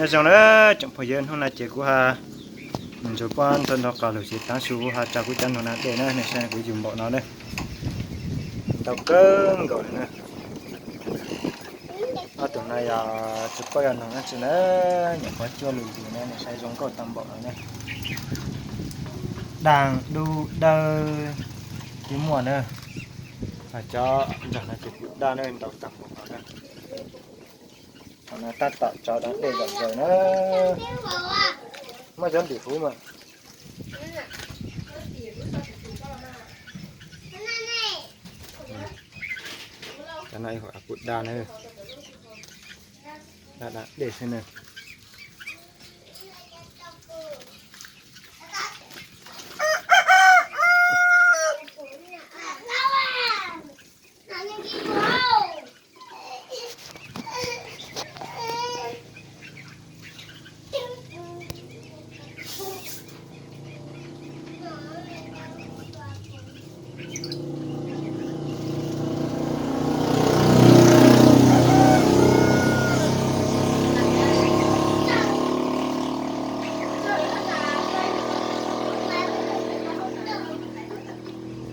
Nyob zoo na tsoom phooj ywg, hnub no ces kuv ha mus ntsuas pob nrog nrog qos lug ces tav su kuv ha tso kuv cov noog na dej na, nej saib kuv yug npaum no na, ntau kawg nkaus li na. Ob tug no yog tsis paub yog noog dab tsi na, nyuam qhuav cuab lug lug na, nej saib zoo nkauj tau npaum no na. Daj dub dawb twb muaj na, cov nrog no ces kuj daj na, ntau tag npaum no na. Thaum no tab tom tso dab dej zom zaws na. Muab cov ntim huv mas. Cov no ib huam kuj daj na, daj dab dej xwb na.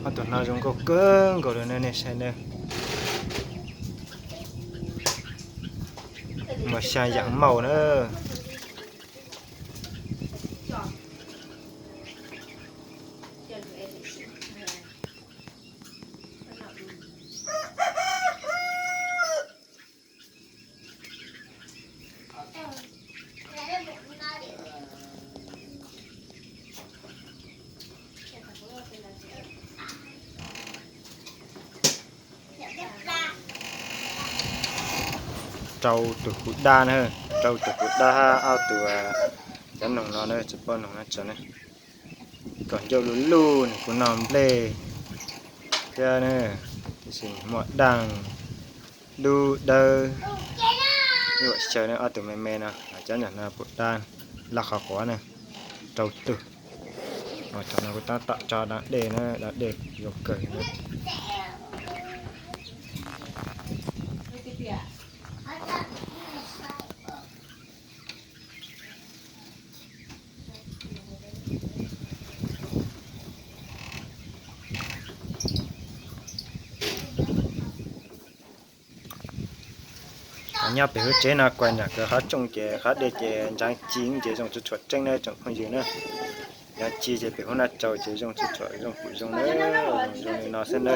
Ob tug no zoo nkauj kawg nkaus li na, nej saib na. Mas xya yam mauj na. Rau tus kuj daj na, rau tus kuj daj hab ob tug cov noog no na, tsis paub noog dab tsi na. Kom ncauj luj luj nws kuj noj nplej thiab na, tab sis muaj daj dub dawb ib yam xyaw na, ob tug me me no, cov nyuam no puas daj loj qhov quav na, rau tug. Thaum no kuv tab tom tso dab dej na, dab dej zoo kawg na. Nyob pem hauv tsev no kuj ntshav kawg, qhov rooj ces qhov dej ces ntsav ci ces zoo tsuam tseeb na tsoom phooj ywg na. Ntsav ci ces pem hauv no tsaus ces zoo tsuam zoo pum zoo na, zoo li no xwb na.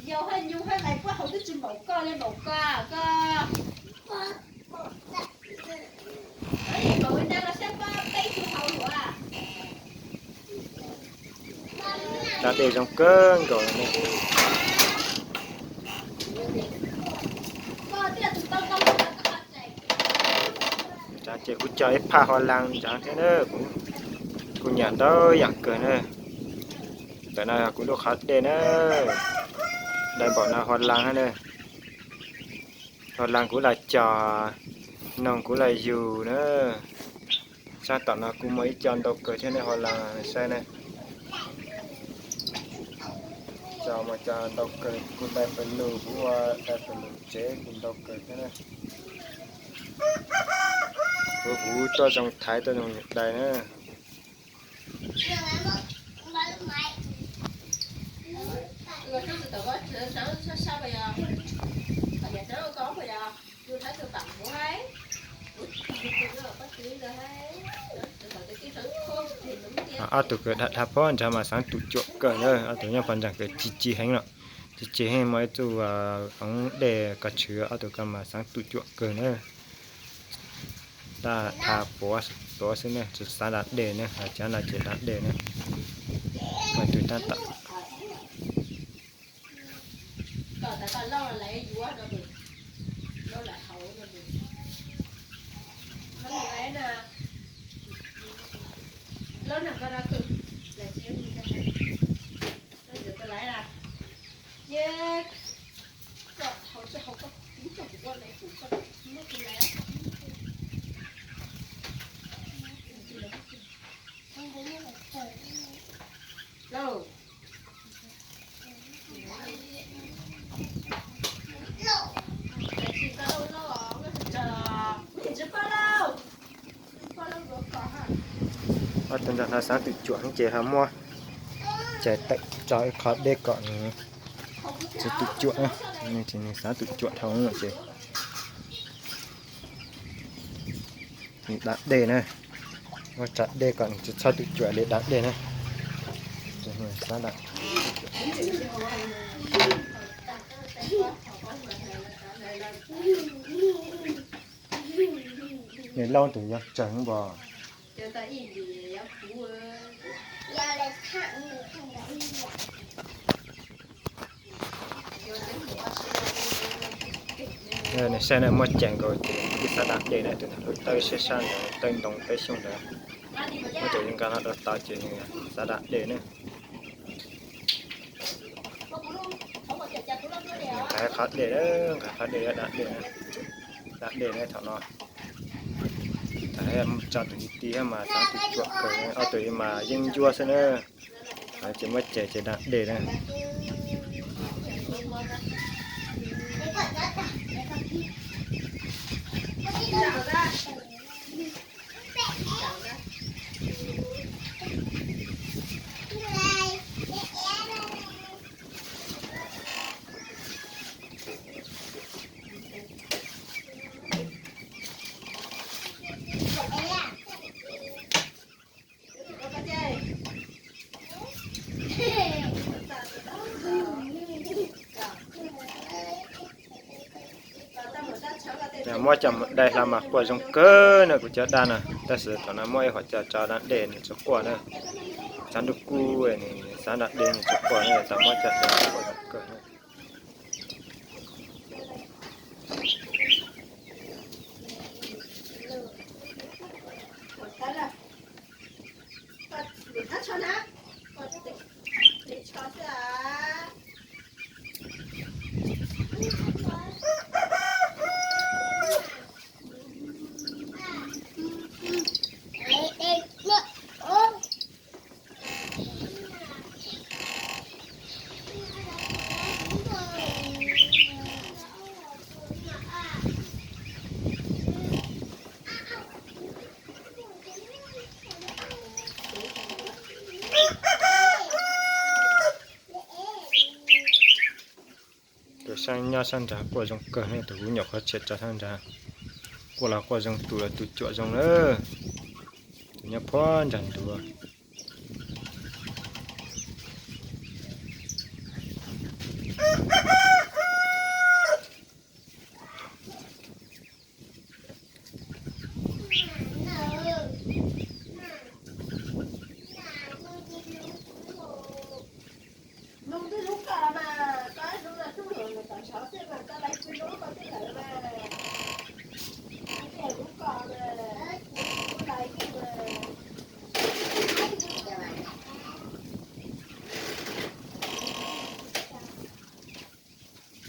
Yau hab nyuj hab lais puab hauv twb tsis npaum koj li, npaum koj, koj. Dab dej zoo kawg nkaus. Ntawd ces kuv cog ib phaj ho laa ntawd thiab na, kuv nyiam ntau yam kawg na. Ntawm no yog kuv lub qhov dej na, dai npaum no ho laa na. Ho laa kuv los cog, noog kuv los yug na. Sab tom no kuv muaj ib co ntau kawg thiab ne, ho laa saib ne. Cog mas cog ntau kawg, kuv dai pawg lug, kuv ua dai pawg lug tsev kuv ntau kawg thiab ne. Kuv, kuv tuaj zoo thaiv tuaj zoo dai na. Ob tug kawg dhia dhia pob ntsag mas xaav tu cuam kawg na, ob tug nyob pob ntsag kawg ci ci heev no. Ci ci heev, muaj ib txuj oob dej koj tshwm, ob tug kawg mas xaav tu cuam kawg na. Tab dhia puav xwb ne, tsis xav da dej ne, cov no ces da dej ne. Muaj ib tug tab tom Ob tug nrog no xav tus cuam ces ho muab cais tawm tso ib qho dej kom nws tsis tus cuam, nws xav tus cuam dhau ces da dej na, muab tsa dej kom nws tsis txhob tus cuam li da dej na. Xav da Nws lauj tus yog tseem npog. Nws saib na muab cais nkaus ces nws xav da dej na, tus ntawd lub tawb sab sab ntawd, tawb ntoo tawb xyoob ntawd, muab cais nkaus no rau tod ces nws xav da dej na. Nqhis qhov dej, nqhis qhov dej da dej, da dej na thaum no. Thaum tso tus ti ti mas xav tus cuam kawg, ob tug mas yeeb ncuab xwb na. Ces muab cais ces da dej na. Muab cov mus dai hla mas quaj zoo kawg na, kuv cov dab na, tab sis thaum no muab ib qho cov tso da dej nws tsis quaj na. Tsav ntuj kub nws xav da dej nws tsis quaj na, tau muab cov quaj zoo kawg na. Tus sab nyob sab nrad quaj zoo kawg ne, tus kuv nyuam qhuav tshem tso sab nrad, quaj los quaj zoo tus los tus cuam zoo na, tus nyob puag nrad ntuav.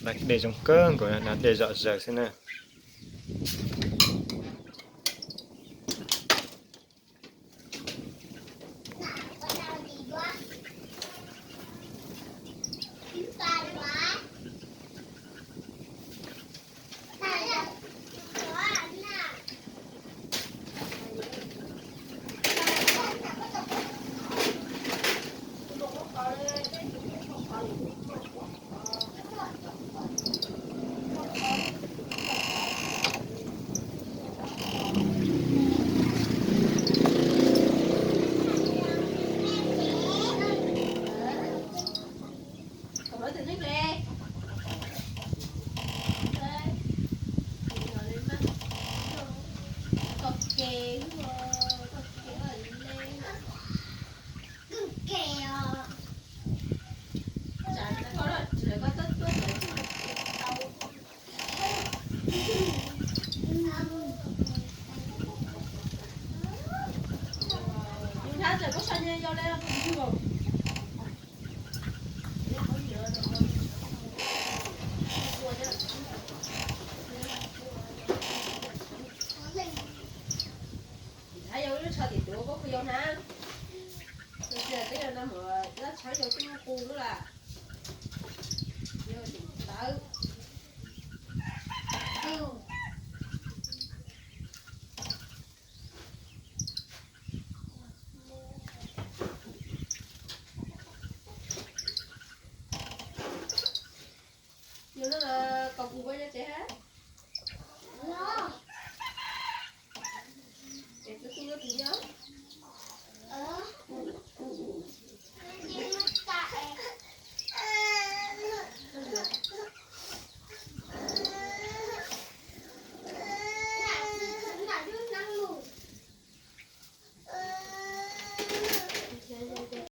Da dej zoo kawg nkaus, da dej zom zaws xwb na. Thawv yog tub qus lawm, yog tseem tawv.